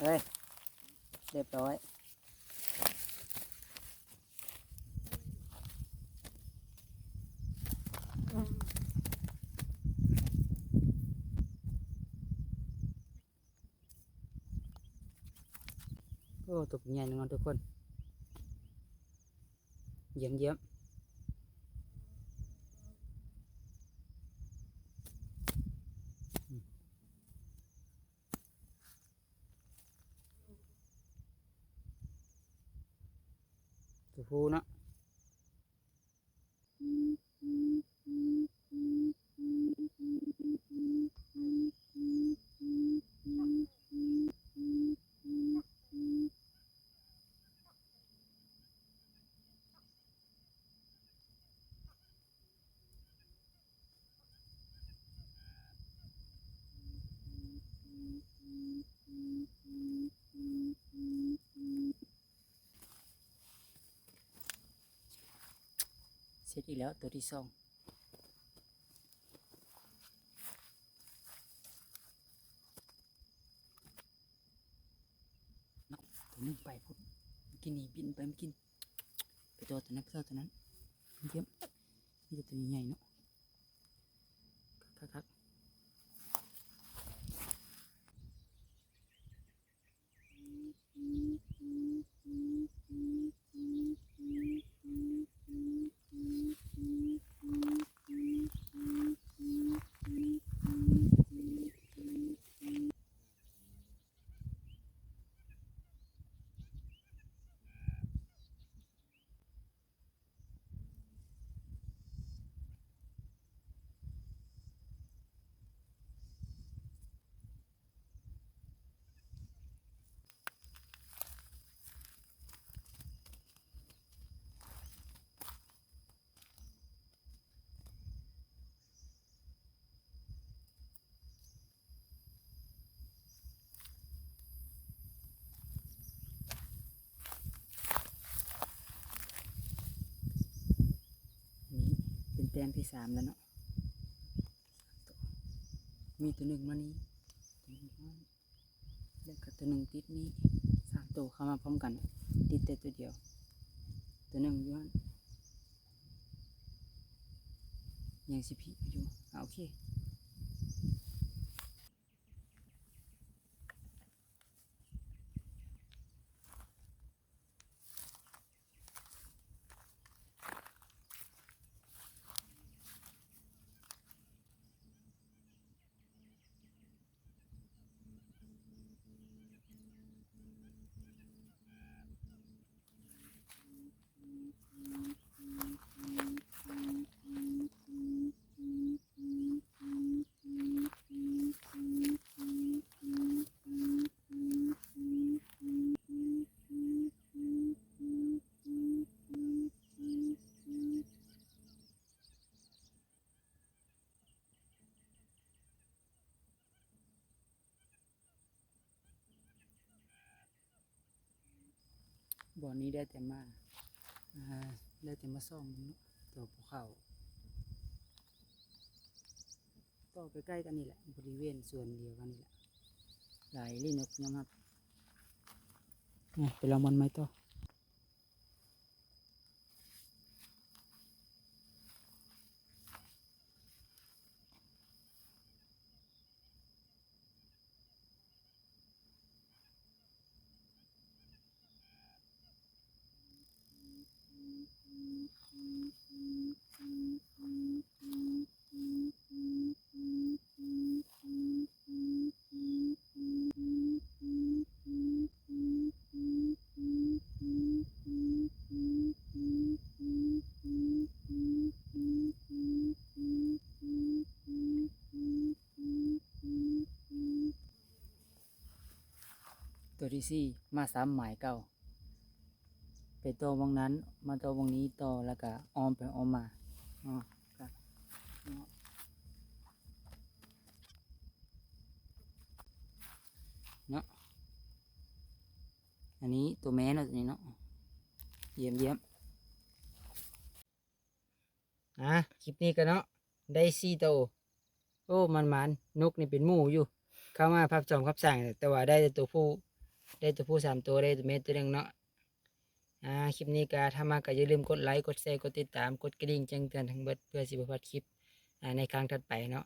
ເອີຍ ຮຽບຮ້ອຍ. ໂອ້ ຕົວໃຫຍ່ໜຶ່ງເນາະທຸກຄົນ. ຢ້ຽມໆ. ໂອ້ໂຫເນາະ. ເສັດອີກແລ້ວ ຕົວທີສອງ. ຕົວໜຶ່ງໄປພຸ້ນ ເມື່ອກີ້ນີ້ບິນໄປ ເມື່ອກີ້ ໄປຕໍ່ຕົວນັ້ນ ໄປຕໍ່ຕົວນັ້ນ. ຢ້ຽມ ມີແຕ່ຕົວໃຫຍ່ໆເນາະ ຄັກໆ. ນີ້ເປັນແຕ້ມທີສາມແລ້ວເນາະ. ມີຕົວໜຶ່ງມານີ້ ຕົວໜຶ່ງມານີ້ ແລ້ວກໍຕົວໜຶ່ງຕິດນີ້. ສາມໂຕເຂົ້າມາພ້ອມກັນ ຕິດແຕ່ຕົວດຽວ. ຕົວໜຶ່ງຢູ່ຫັ້ນ ຍັງຊິພີ້ຢູ່. ອາ ໂອເຄ. ບ່ອນນີ້ໄດ້ແຕ່ມາ ອ່າ ໄດ້ແຕ່ມາສ່ອງເນາະ ຕໍ່ພູເຂົາ ຕໍ່ໃກ້ໆກັນນີ້ແຫຼະ ບໍລິເວນສວນດຽວກັນນີ້ແຫຼະ ຫຼາຍອີ່ຫຼີ ນົກຍອມຮັບ. ມາ ໄປລອງບ່ອນໃໝ່ຕໍ່. ຕົວທີສີ່ ມາຊ້ຳໝາຍເກົ່າ ໄປຕໍ່ໝ່ອງນັ້ນ ມາຕໍ່ໝ່ອງນີ້ຕໍ່ ແລ້ວກະອ້ອມໄປອ້ອມມາເນາະ ກະເນາະ ເນາະ ອັນນີ້ຕົວແມ່ເນາະ ຕົວນີ້ເນາະ ຢ້ຽມໆ. ອາ ຄລິບນີ້ກໍເນາະ ໄດ້ສີ່ໂຕ ໂອ້ ໝານໆ ນົກນີ້ເປັນໝູ່ຢູ່ ເຂົ້າມາພັບຊ້ອມກັບຊ້າງ ແຕ່ວ່າໄດ້ແຕ່ຕົວຜູ້ ໄດ້ຕົວຜູ້ສາມໂຕ ໄດ້ຕົວແມ່ຕົວໜຶ່ງເນາະ. ອາ ຄລິບນີ້ກໍ ຖ້າມັກກໍຢ່າລືມກົດໄລ ກົດແຊ ກົດຕິດຕາມ ກົດກະດິ່ງແຈ້ງເຕືອນທັງເບິດ ເພື່ອຊິບໍ່ພາດຄລິບ ອາ ໃນຄັ້ງຖັດໄປເນາະ.